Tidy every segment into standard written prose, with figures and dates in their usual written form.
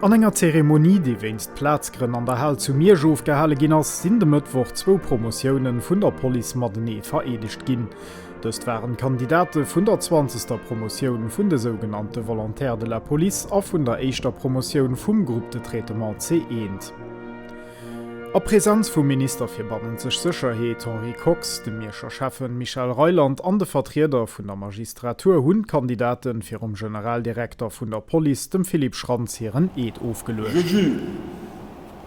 An enger Zeremonie, déi wéinst Plazgrënn an der Hal zu Miersch ofgehale ginn ass, sinn de Mëttwoch zwou Promotioune vun der Police matenee vereedegt ginn. Dëst waren d'Kandidate vun der zwanzegster Promotioun vun de sougenannte Volontaires de la Police a vun der éischter Promotioun vum Groupe de traitement C1. A Presenz vum Minister fir bannenzeg Sécherheet Henri Kox, dem Mierscher Schäffen Michel Reiland an de Vertrieder vun der Magistratur hunn d'Kandidate virum Generaldirekter vun der Police, dem Philippe Schrantz, hiren Eed ofgeluecht. Je jure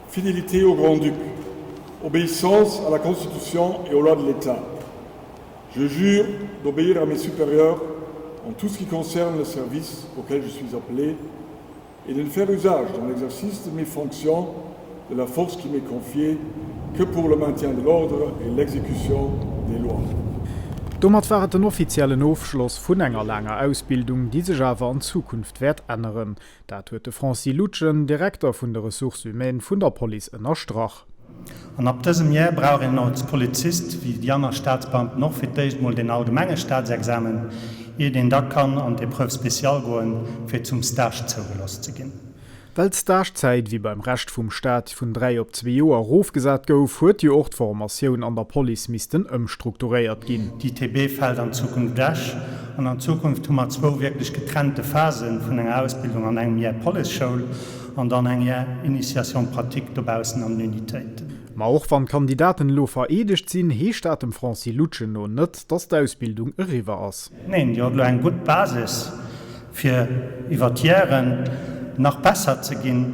fidélité au Grand-Duc, obéissance à la Constitution et aux lois de l'État. Je jure d'obéir à mes supérieurs en tout ce qui concerne le service auquel je suis appelé et de ne faire usage dans l'exercice de mes fonctions de la force qui m'est confiée que pour le maintien de l'ordre et l'exécution des lois. Domat war et den offiziellen Ofschloss vun enger laanger Ausbildung, déi sech awer an Zukunft wäert änneren. Dat huet de Francis Lutgen, Direkter vun de Ressources humaines vun der Police ënnerstrach. An ab dësem Jär brauch een als Polizist, wéi déi aner Staatsbeamten och, fir d'éischt mol deen allgemenge Staatsexamen, iert een da kann an d'Épreuve spéciale goen, fir zum Stage zougelooss ze ginn. Well d'Stagezäit, wéi beim Rescht vum Staat, vun 3 op zwee Joer erofgesat gouf, huet jo och d'Formatioun an der Police missten ëmstrukturéiert ginn. D'ITB fält an Zukunft ewech an an Zukunft hu mer zwou wierklech getrennte Phase vun enger Ausbildung an engem Jär Policeschoul an dann eng Jär Initiation pratique dobaussen an den Unitéiten. Ma och wann d'Kandidaten elo vereedegt sinn, heescht dat dem Francis Lutgen no net, datt d'Ausbildung eriwwer ass. Neen, Dir hutt elo eng gutt Basis, fir iwwer d'Jären nach besser ze ginn,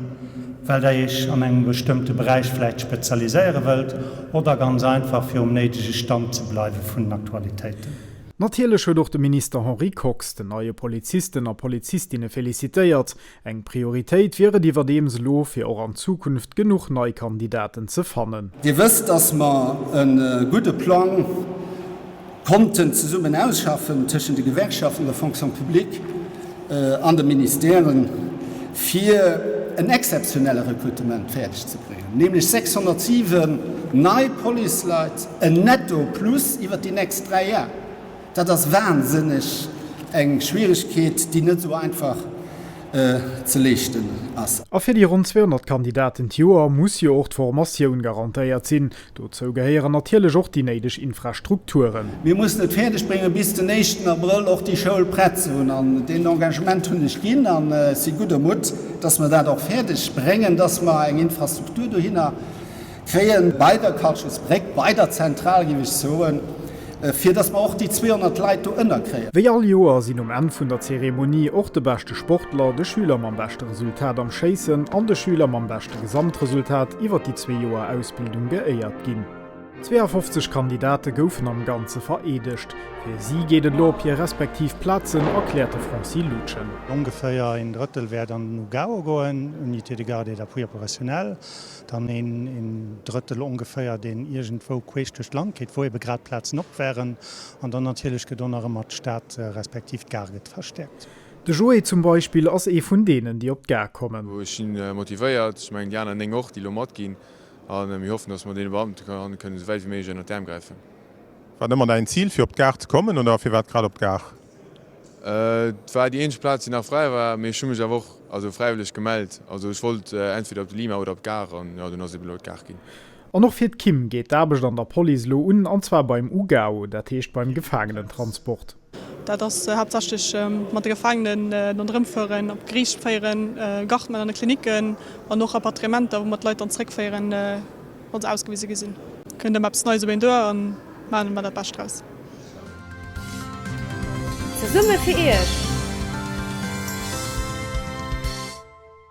well Der Iech an engem bestëmmte Beräich vläicht spezialiséiere wëllt oder ganz einfach, fir um néidege Stand ze bleiwe vun den Aktualitéiten. Natierlech huet och de Minister Henri Kox den neie Polizisten a Polizistinne felicitéiert. Eng Prioritéit wier et iwwerdeems elo, fir och an Zukunft genuch nei Kandidaten ze fannen. Dir wësst, dass mer e gudde Plang konnten zesummen ausschaffen tëschent de Gewerkschaften, der Fonction publique an de Ministèren, fir en exzeptionelle Rekrutement fäerdeg ze bréngen, nämlech 607 nei Policeleit, en Netto plus iwwert déi nächst dräi Jar. Dat ass wahnsinneg eng Schwieregkeet, déi net esou einfach ze leeschten ass. A fir déi ronn 200 Kandidaten d'Joer muss jo och d'Formatioun garantéiert sinn. Dozou gehéieren natierlech och déi néideg Infrastrukturen. Mir mussen et fäerdeg bréngen, bis den éischten Abrëll och déi Schoul prett ze hunn. An deen Engagement hunn ech ginn an ech si gudder Mutt, dass mer dat och fäerdeg bréngen, dass mer eng Infrastruktur dohinner kréien, bei der Kalchesbréck, bei der Zentral, géif ech soen, fir dass mer och déi 200 Leit do ënnerkréien. Wéi all Joer sinn um Enn vun der Zeremonie och de beschte Sportler, de Schüler mam beschte Resultat am Schéissen an de Schüler mam beschte Gesamtresultat iwwer déi zwee Joer Ausbildung geéiert ginn. 52 Kandidate goufen am Ganze vereedegt. Fir si geet et elo op hir respektiv Plazen, erkläert de Francis Lutgen. Ongeféier een Drëttel wäert an den UGAO goen, Unité de garde et d'appui opérationnel. Dann een Drëttel ongeféier, deen iergendwou queesch duerch d'Land geet, wou ebe grad Plazen op wären. An dann natierlech gëtt och nach ëmmer d'Stad respektiv d'Gare gëtt verstäerkt. De Joé zum Beispill ass ee vun deenen, déi op d'Gare kommen. Ech si motivéiert, ech mengen déi aner 9 och, déi elo matginn. A mir hoffen, datt mer deene Beamten kënnen esou wäit wéi méiglech ënnert d'Äerm gräifen. War et ëmmer däin Zil fir op d'Gare ze kommen oder firwat grad op d'Gare? Et war déi eenzeg Plaz déi nach fräi war, mee ech hu mech awer och also fräiwëlleg gemellt. Also ech wollt entweder op de Lima oder op d'Gare an jo dunn ass et eben elo d'Gare ginn. An och fir d'Kim geet d'Aarbecht an der Police elo un, an zwar beim UGAO, dat heescht beim Gefaangenentransport. Dat ass haaptsächlech mat de Gefaangenen ronderëm fueren, op d'Geriicht féieren, Garde man an de Klinicken an och Rapatriementer, wou mer d'Leit dann zeréckféieren, wa se ausgewise gi sinn. Kënnt ëmmer eppes Neies op een duer a maachen ëmmer dat Bescht draus. Zesumme fir Iech!